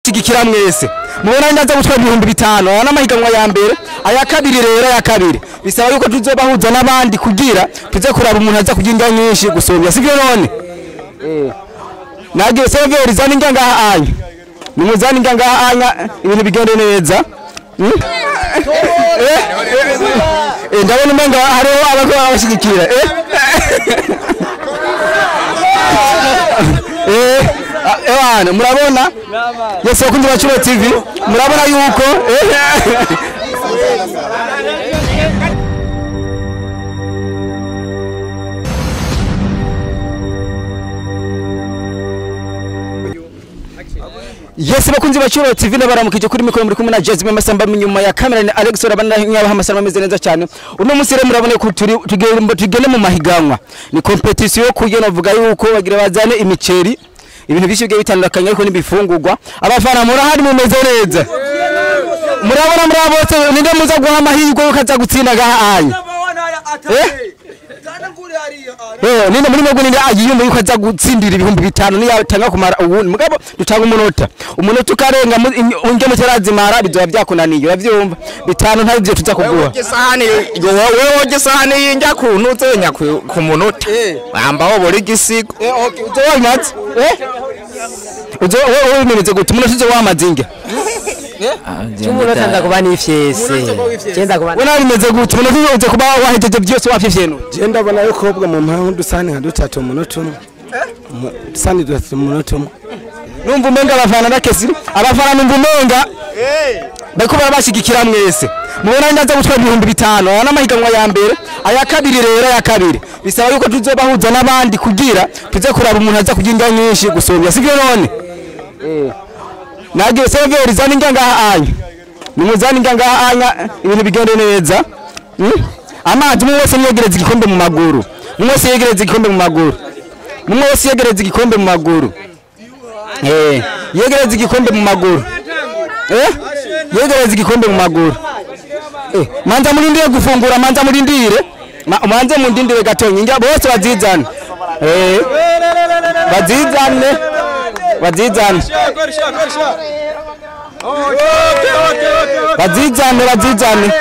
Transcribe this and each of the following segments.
Barabashigikira mwese. Mubona ndaza gutwara 5000 aya n'amahiganwa ya mbere, aya kabiri rero aya kabiri bisaba yuko tuzobahuza n'abandi kugira tuze kuraba umuntu aza kugira nyinshi gusombya, sivyo none? Nagiye serveur zani ngaha anya. Nimuzani ngaha anya ibintu bigende neza. Ndabona umenga hariho abakora abashigikira. Ewana murabona Yesu akunze Bacuro TV, murabona yuko Yesu bakunzi Bacuro TV nabaramukije kuri mikoro muri kumwe na Jazz Masamba nyuma ya kamera ni Alex Orabana nyabaha amasamba ameze neza cyane. Uno munsi rero murabone ko tugende mu mahiganwa ni competition yo kugena vuga yuko bagira bazane imiceri ibintu byinshi bigiye bitandukanye ariko n'ibifungurwa. Abafana murahari mumeze neza, murabona murabotse ninde muza guha amahirwe yo kaza gutsinda gaha anya? Ninde muri mwebwe ninde agiyumva yuko aza gutsindira 5000 niyo kumara ubundi mugabo dutanga umunota ukarenga unge mutarazimara bizoba byakunaniye, uravyumva? 5 ntavyo tuza kuguha. Wewe woje sahani yinjya kunuzenya ku munota ambaho buri gisigo. Okay, uzowamatse uzo wewe umereze gute umunota uzo wamazinga cy'umunota ndakuba nifyese cyenda kuba wena bimeze gute umunota uzo kuba wahejeje byose wafyefyenuye? Je ndabona yuko bwo mu mpamvu dusani nka dutatu umunota umwe dusani dutatu umunota umwe. Numva umenga abafana nakesi abafana numva umenga bariko barabashigikira mwese. Mubona ndaza gutwara 5000 aya n'amahiganwa ya mbere, aya kabiri rero aya kabiri bisaba yuko tuzobahuza n'abandi kugira tuze kuraba umuntu aza kugira nyinshi gusombya, sivyo none? Nagiye serveur zani ngaha anya. Nimuzani ngaha anya ibintu bigende neza. Amazi umwe wese yegereza igikombe mu maguru. Umwe wese yegereza igikombe mu maguru. Umwe wese yegereza igikombe mu maguru. Yegereza igikombe mu maguru. Yegereza igikombe mu maguru. Manza murindire gufungura, manza murindire. Manze mundindire gatonyi njya bose bazizane. Bazizane. Bazizane. Bazizane bazizane.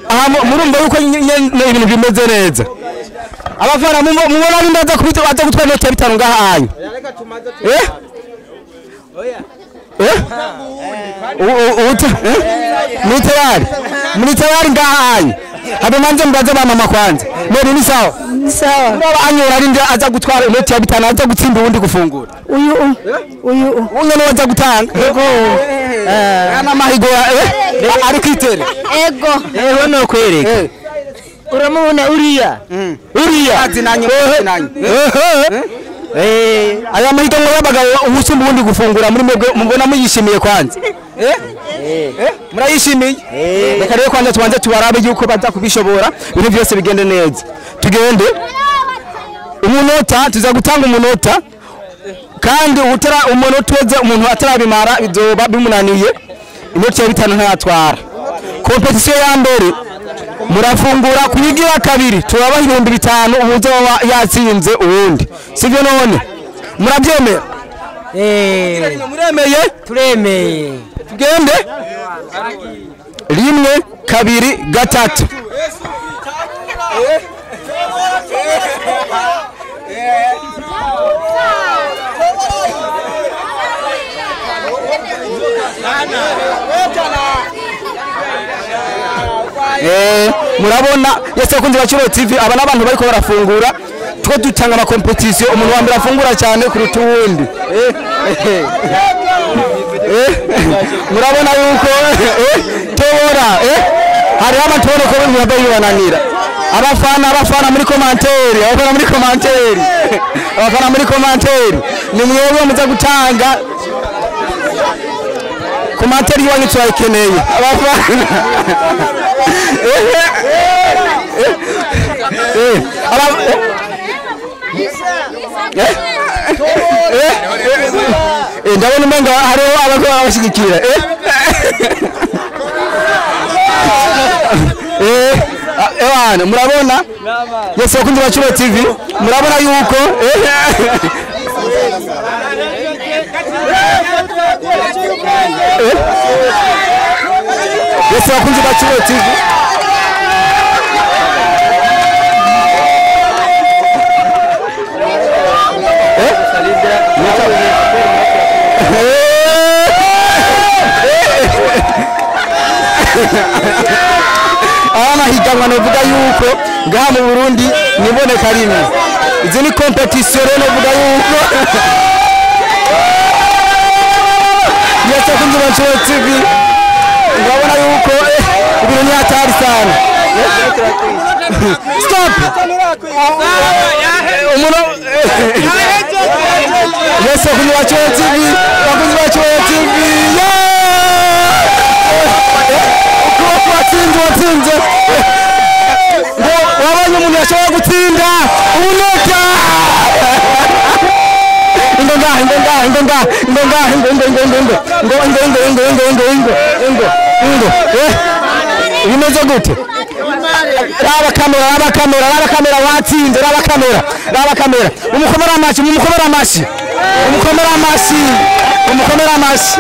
Aha murumva yuko ibintu bimeze neza. Abafana mubona nindaza kubita baza gutwara inoti ya 5 ngaha anya. Muri tayari ngaha anya. Habe manze mbaze ba mama kwanza. None ni sawa? Ni sawa. Muraba anyura ari nde aza gutwara inoti ya 5 aza gutsinda uwundi gufungura. Uyu uyu niwe aza gutanga. Ego. Ana mahigo ari kwitere. Ego. Eho no kwereka. Uramubona uriya. Uriya. Azinanye azinanye. Aya mahiganwa y'abagabo ubusumba ubundi gufungura muri mwebwe mubona muyishimiye kwanza? Murayishimiye? Reka rero kwanza tubanze tubarabe yuko baza kubishobora ibintu byose bigende neza. Tugende umunota tuza gutanga umunota kandi utara umunota weze umuntu atarabimara bizoba bimunaniye inoti ya 5 ntayatwara. Competition ya mbere murafungura kuyigira kabiri turabaha 5000 ubuzoba yatsinze uwundi, sivyo none? Murabyemera? Muremeye? Turemeye. Tugende 1 2 3. Murabona Yesu akunze Bacuro TV aba n'abantu bariko barafungura two dutanga ama competition umuntu wa mbere afungura cyane kuruta uwundi. Murabona yuko tobora hari abatubona ko bibananira. Abafana muri commentaire, abafana muri commentaire, abafana muri commentaire ni mwebwe muza gutanga commentaire yiwanyu turayikeneye. Abafana ndabona umenga hariho abakora abashigikira. Ewana murabona Yesu akunze Bacuro TV, murabona yuko Yes, bakunzi ba Cyubahiro TV. Amahiganwa novuga yuko ngaha mu Burundi niboneka rimwe. Izi ni competition rero novuga yuko Yes, bakunzi ba Cyubahiro TV, urabona yuko ibintu ni hatari sana. Stop. Yes, bakunzi ba Cyubahiro TV, bakunzi ba Cyubahiro TV. Watsinze, watsinze. Ngo wabonye umuntu yashobora gutsinda umunota. Ingo ngaha, ingo ngaha, ingo ngaha, ingo ngaha, ingo, ingo, ingo, ingo, ingo, ingo, ingo, ingo, ingo, ingo, ingo, ingo, ingo. Bimeze gute? Raba kamera, raba kamera, raba kamera, watsinze, raba kamera, raba kamera. Umukomera amashi, umukomera amashi. Umukomera amashi, umukomera amashi.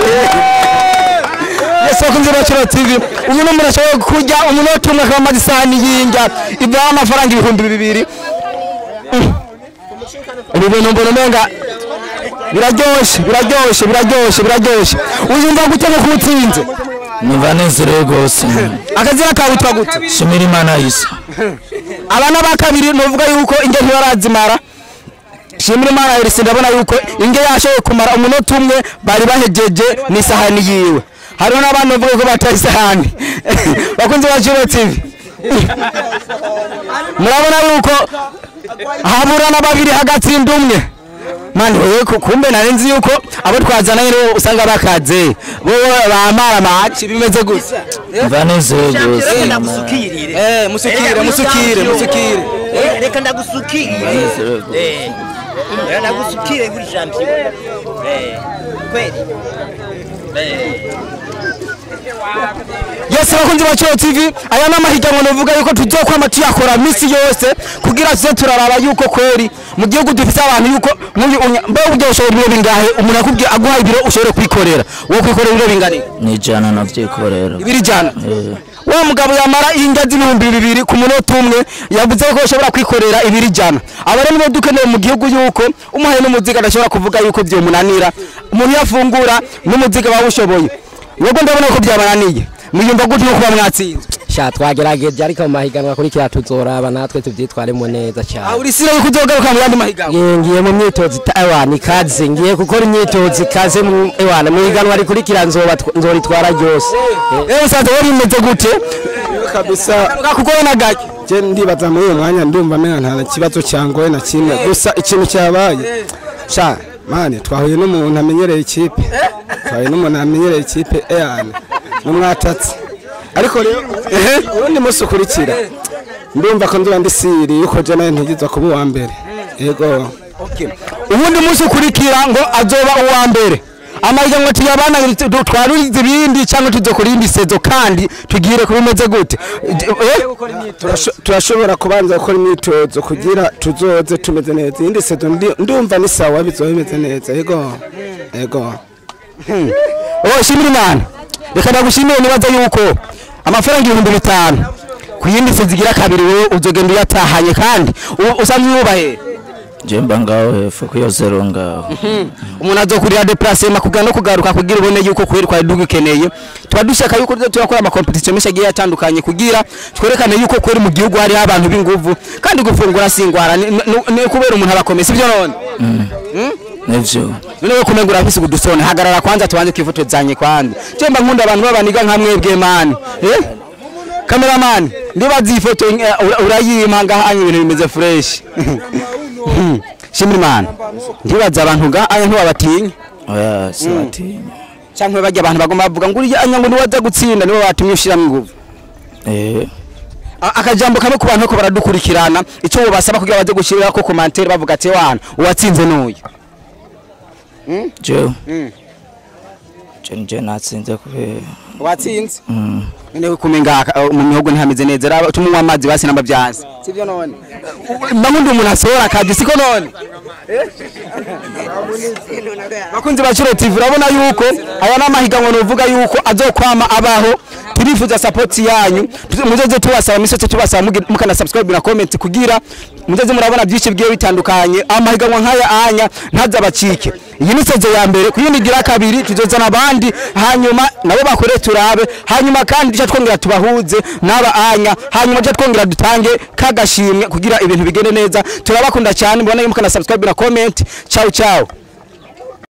Yes, bakunzi ba Cyubahiro TV, uyu ni umuntu ashobora kurya umunota umwe akaba amaze isahani y'indya ivaho amafaranga 2000. Ibi bintu mbona umenga biraryoshe, biraryoshe, biraryoshe, biraryoshe. Uzumva gute ko utsinze? Numva nezerewe rwose. Akazina kawe witwa gute? Shimira Imana Isa. Abana ba kabiri novuga yuko indya ntibarazimara. Shimira Imana Elise, ndabona yuko indya yashoboye kumara umunota umwe bari bahejeje n'isahani yiwe. Hariho n'abantu bavuga ko batari isahani. Bakunzi ba Cyubahiro TV, murabona yuko haburana babiri hagatsinda umwe. Mani wewe kumbe nari nzi yuko abo twazananye rero usanga bakaze bo bamara amaci bimeze gute? Numva nezerewe rwose. Reka ndagusukirire. Musukire, musukire, musukire. Reka ndagusukirire. Ndagusukire kuri champion. Kweli. Yes, bakunzi ba Cyubahiro TV, aya ni amahiganwa novuga yuko tuzokwama tuyakora misi yose kugira tuze turaraba yuko kweri mu gihugu dufise abantu yuko mbe uburyo ushobora ibiro bingahe umuntu akubwiye aguha ibiro ushobora kwikorera, wowe kwikorera ibiro bingana? Ni 100 navyikorera. Ibiro 100? Wa mugabo yamara indya z'ibihumbi 2000 ku munota umwe yavuze ko ushobora kwikorera ibiro 100. Aba rero nibo dukeneye mu gihugu yuko umuhaye n'umuziga adashobora kuvuga yuko vyomunanira. Umuntu yafungura n'umuziga bawushoboye. Yego ndabona ko byabananiye. Mwiyumva gute no kuba mwatsinze? Sha twagerageje ariko mu mahiganwa kuri kira tuzoraba natwe tubyitwaremo neza cyane. Ah, uri sire yuko uzogaruka mu yandi mahiganwa? Ngiye mu myitozo ewa ikaze, ngiye gukora imyitozo ikaze mu ewa mu higanwa rikurikira nzoba nzoritwara ryose. Usanze wari umeze gute? Kabisa kuko na gake. Je ndibaza muri uyu mwanya ndumva mena nta kibazo cyangoye na kimwe, gusa ikintu cyabaye sha mani twahuye n'umuntu amenyereye ikipe. Twahuye n'umuntu amenyereye ikipe eyane n'umwatatsi. Ariko rero urundi munsi ukurikira ndumva ko nzoba ndisiri yuko je nayo ntigizwa kuba uwa mbere. Yego. Okay. Ubundi munsi ukurikira ngo azoba uwa mbere. Amahiganwa tuyabana twarurize ibindi cyangwa tuzokora indi sezo kandi tugire kubimeze gute? Turashobora kubanza gukora imyitozo kugira tuzoze tumeze neza. Indi sezo ndumva ni sawa bizoba bimeze neza. Yego. Yego. Oh, shimira Imana. Reka ndagushimire nibaza yuko amafaranga 5000 ku yindi sezo igira kabiri wewe uzogenda uyatahanye kandi usanzwe wubahe. Jemba ngaho hepfo kuyo zero ngaho. Umuntu azokurira déplacement kugira no kugaruka kugira ubone yuko kweri kwa dukeneye. Tuba dushaka yuko turakora ama competition menshi agiye atandukanye kugira twerekane yuko kweri mu gihugu hari abantu b'inguvu kandi gufungura singwara ni kubera umuntu abakomeye, sivyo none? Nivyo. None we kumengura afise kudusona hagarara kwanza tubanze kwifotozanye kwanza. Jemba nkunda abantu babaniga nka mwebwe man. Cameraman ndibaza ifoto urayima ngaha ibintu bimeze fresh. Shimira Imana. Ndibaza abantu ga aya ntibabatinya. Oya sibatinya. Canke bajya abantu bagomba bavuga ngo uriya anya ngo niwaza gutsinda niwe watumye ushira inguvu. Akajambo kamwe ku bantu ko baradukurikirana ico bobasaba kugira baze gushirira ko commentaire bavuga ati wana uwatsinze nuyu. Jewe. Je natsinze kubera watsinze. None kumenga mu mihogo ntihameze neza raba tumunywa amazi basi namba byanze. Sivyo none? Mba umuntu asohora akazi siko none? Bakunzi ba Curo TV, urabona yuko aya n'amahiganwa novuga yuko azokwama abaho. Turifuza support yanyu, muzoze tubasaba misose, tubasaba mukana subscribe na comment kugira muzoze murabona byinshi bigiye bitandukanye. Amahiganwa nk'aya anya ntazabacike. Iyi ni saison ya mbere, ku yindi igira kabiri tuzozana abandi, hanyuma nabo bakore turabe, hanyuma kandi duca twongera tubahuze n'aba anya, hanyuma duca twongera dutange kagashimwe kugira ibintu bigende neza. Turabakunda cyane, mubona mukana subscribe na comment. Ciao ciao.